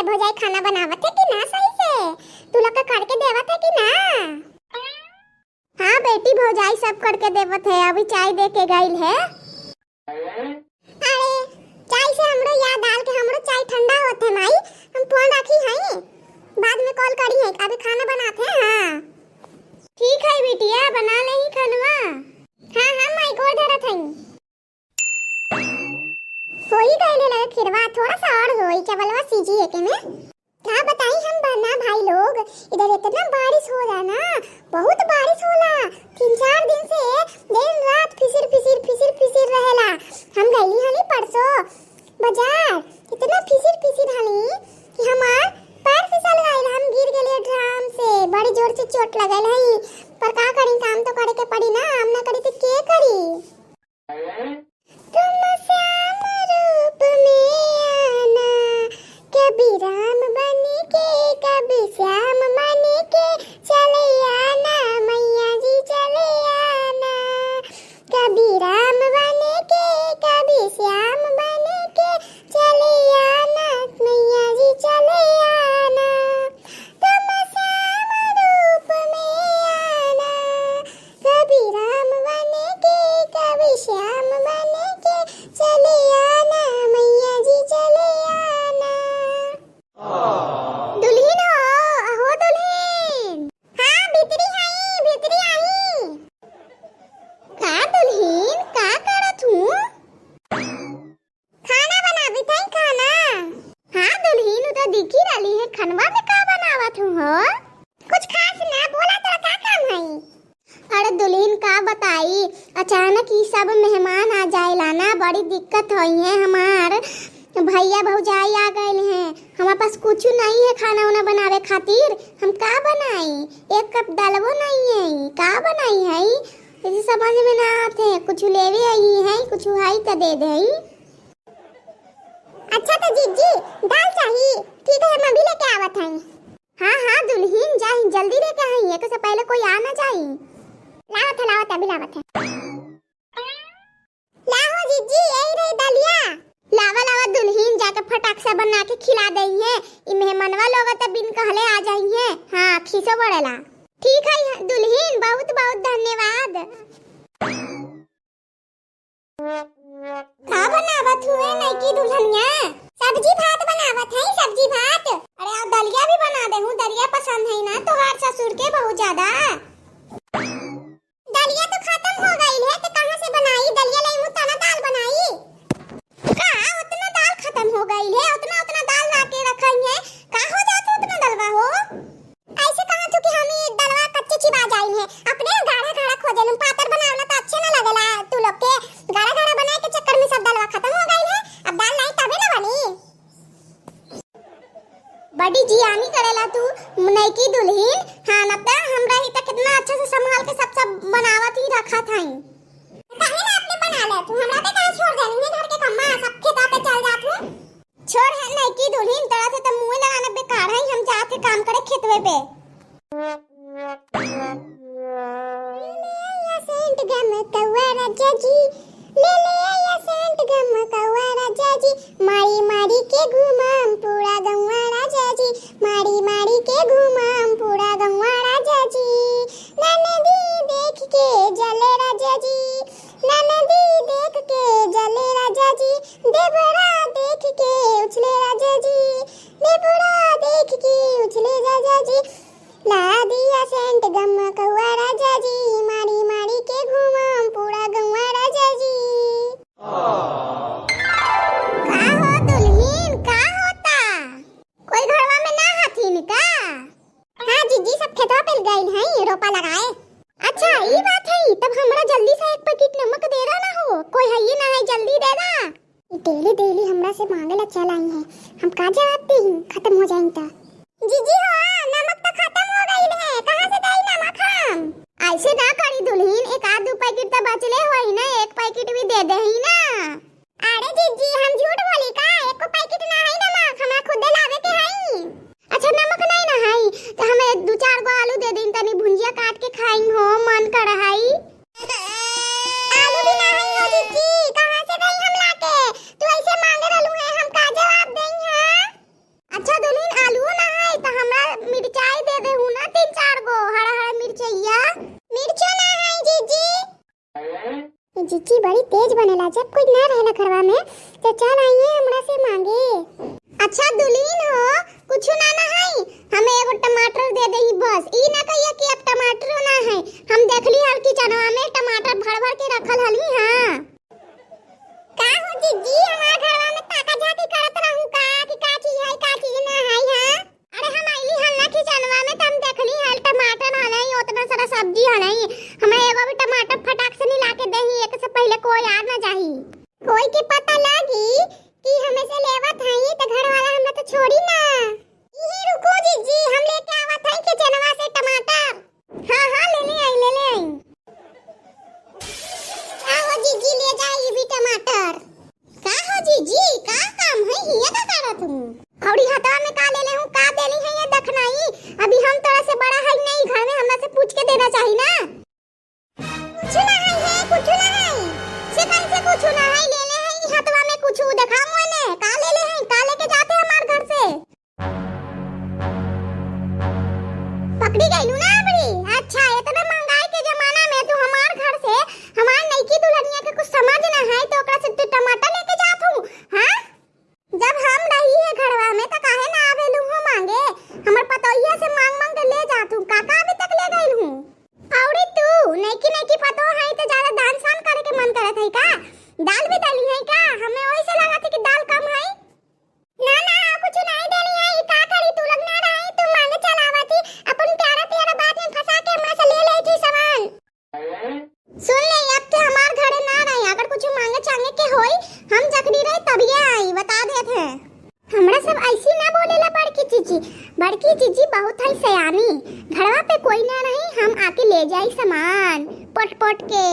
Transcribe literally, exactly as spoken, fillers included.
भौजाई खाना बनावत है कि ना सही से? तू लोग के करके देवत है कि ना? हाँ बेटी, भौजाई सब करके देवत है, अभी चाय दे के गइल है। अरे, चाय से हमरो याद आल कि हमरो चाय ठंडा होत है माई, हम फोन रखी हई, बाद में कॉल करी है, अभी खाना बनात है। हाँ ठीक है बिटिया, बना लेही खानवा। हाँ हाँ माई, गोड़ धरत हई। होई गइल है लगे खिरवा, थोड़ा सा और होई, चावलवा सीजी है के में। का बताई हम बहना भाई लोग, इधर इतना बारिश होला ना, बहुत बारिश होला। तीन चार दिन से दिन रात फिसिर फिसिर फिसिर फिसिर रहेला। हम गइली हली परसों बाजार, इतना फिसिर फिसिर हली कि हमार पैर फिसल गइल, हम गिर गइली ड्राम से, बड़ी जोर से चोट लगल है। पर का करी, काम तो करे के पड़ी ना, हम ना करी तो के करी? तुम श्याम रूप में आना, कभी राम बन के, कभी श्याम बन के चले आना, मैया जी चले आना। कभी राम बन के, कभी श्याम बन के चले आना, मैया जी चले आना। तुम श्याम रूप में आना, कभी राम बन के, कभी श्याम बन के चले आना, मैया जी चले आना। दुल्हिन हो, हो दुल्हिन। हाँ, भीतरी आई, भीतरी आई। का दुल्हिन, का करत हूँ? खाना बनावित हई, खाना। हाँ दुल्हिन, उ तो दिखी रहली है, खनवा में का बनावत हूँ हो? कुछ खास ना, बोला, तोरा का काम हई? अरे दुल्हिन, का बताई, अचानक ई सब मेहमान आ जाएला ना, बड़ी दिक्कत होई है। हमार भैया भौजाई आ गइल हैं, हमार पास कुछ नहीं है खाना उना बनावे खातिर, हम का बनाई? एक कप दालवो नहीं है, का बनाई है? इसी समझ में ना आते हैं, कुछ लेवे आई है, कुछ है तो दे दे। अच्छा तो जीजी, दाल चाही, ठीक है, हम अभी लेके आवत हई। हाँ हाँ दुल्हिन, जाई जल्दी लेके आई, एक से पहले कोई आ ना जाई। लावत है, लावत है, अभी लावत है। लाहो जीजी, यही रही दलिया। लावा लावा दुल्हिन, जाके फटाक से बना के खिला दई है, ई मेहमनवा लोग तो बिन कहले आ जाई है। हाँ खीसो बड़ेला। ठीक है दुल्हिन, बहुत बहुत धन्यवाद। का बनावत हुए नईकी दुल्हनिया? सब्जी भात बनावत है, सब्जी भात। अरे आओ दलिया भी बना दे हूँ, दलिया पसंद है ना तोहार ससुर के बहुत ज्यादा। दलिया तो खत्म हो गई है, तो कहाँ से बनाई? दलिया लाई मुँह तना दाल बनाई। का उतना दाल खत्म हो गई है? उतना उतना दाल ला के रखई है, का हो जात उतना दलवा हो? ऐसे कहा तू कि हम ई दलवा कच्चे चिबा जाई है, अपने गाढ़ा गाढ़ा खोजे लूं, पातर बनावला तो अच्छे ना लगेला। तू लोग के गाढ़ा गाढ़ा बनाए के चक्कर में सब दलवा खत्म हो गई है। अब दाल लाई तबे ना बनी। बड़ी जियानी करेला तू नईकी दुल्हिन। हाँ न त हम रही त कितना अच्छा से संभाल के सब सब बनावत ही रखत हई। काहे ना अपने बना ले तू, हमरा पे काहे छोड़ देलू है घर के कम्मा, सब खेता पे चल जात हूँ। छोड़ है नईकी दुल्हिन, तोरा से त मुँह लगाना बेकार है, हम जाके काम करे खेतवे पे। ले ले आया सेंट गम कौआ राजा जी, ले ले आया सेंट गम कौआ राजा जी, मारी मारी के घूमम पूरा गौआ राजा जी, मारी मारी के घूमम पूरा गौआ राजा जी। ननदी देख के जले राजा जी, ननदी देख के जले राजा जी, देवरा देख के उछले राजा जी, देवरा देख के उछले राजा जी। ला दिया सेंट गम कौआ राजा जी, मारी मारी के घूमम पूरा गौआ राजा जी। का हो दुल्हिन, का होता? कोई घरवा में ना हथिन का? हाँ जीजी, सब खेतवा पे गइल हैं रोपा लगाए। अच्छा ई बात है, तब हमरा जल्दी से एक पैकेट नमक दे रहा ना हो, कोई है ये ना है, जल्दी दे दा। डेली डेली हमरा से मांगे ला चल आई है, हम का जवाब दी? खत्म हो जाई त। जीजी हो, नमक तो खत्म हो गई है, कहाँ से दई नमक हम? ऐसे ना करी दुल्हिन, एक आध दो पैकेट तो बचले होई ना, एक पैकेट भी दे दे ही ना। अरे जीजी, हम झूठ बोली का? एको पैकेट ना है नमक, हमरा खुदे लावे के है। अच्छा नमक नहीं ना है, तो हमें दो चार गो आलू दे दिन, तनी भुंजिया काट के खाई हो, मन कर है। आलू भी ना है हो जीजी, कहाँ से दई हम लाके? तू ऐसे मांगे रहलू है, हम का जवाब दई है? अच्छा दुल्हन, जीजी बड़ी तेज बनेला, जब कोई ना रहेला घरवा में तो चल आइए हमरा से मांगे। अच्छा दुल्हिन हो, कुछ ना ना है, हमें एगो टमाटर दे दे बस। ई ना कहिए कि अब टमाटरो ना है, हम देखली हल किचनवा में टमाटर भर भर के रखल हली। हाँ का हो जीजी, हमार घरवा में ताका झाकी करत रहू का कि का चीज है का चीज ना है? हाँ अरे हम आइली हल ना किचनवा में, त हम देखली हल टमाटर हलई, ओतना सारा सब्जी हलई, हमें एगो भी टमाटर फटाक से नहीं लाके देही, एक से पहले कोई आ ना जाही। कोई के पता लागी कि हमें से लेवत हई त घर वाला हमरा तो छोड़ी ना। इही रुको जीजी, हम लेके आवत हई किचनवा से टमाटर। हाँ हाँ ले ले आई, ले ले आई। का हो जीजी, ले जा ई भी टमाटर। का हो जीजी, का काम है, हिया का करत हूँ? औरी हथवा में का ले ले हूँ, का देली है ये दखनाई? अभी हम तोरा से बड़ा है नहीं, घर में हमरा से पूछ के देना चाहिए ना। कुछ ना है, है कुछ ना है। से कैसे कुछ ना है, ले ले है ई हथवा में कुछ, देखा मने का ले ले है, का लेके जाते हमार घर से? पकड़ी गइलू ना अबरी? अच्छा, इतना महंगाई के जमाना में तू हमार घर से हमार नईकी दुल्हनिया के कुछ समझ ना है तो ओकरा से तू टमाटर लेके जात हूँ, हाँ? जब हम रही है घरवा में तो काहे ना आवेलू हो मांगे? हमर पतोहिया से मांग मांग के ले जात हूँ, काका अभी तक ले गइल हूँ। औरी तू नईकी नईकी पतोह है तो ज्यादा दान शान करे के मन करत है का? दाल भी दली है का? हमें वही से लगा थी कि दाल कम है। ना ना, कुछ नहीं देनी है, ई का करी, तू लोग ना रही, तू मांगे चलावती, अपन प्यारा प्यारा बात में फंसा के हमरा से ले ले थी सामान। सुन ले, अब ते हमार घरे ना रही, अगर कुछ मांगे चांगे के होई, हम जखनी रही तब ये आई, बता देत है। हमरा सब ऐसी ना बोलेला बड़की जीजी, बड़की जीजी बहुत है सयानी, घरवा पे कोई ना रही, हम आके ले जाई सामान पट पट के।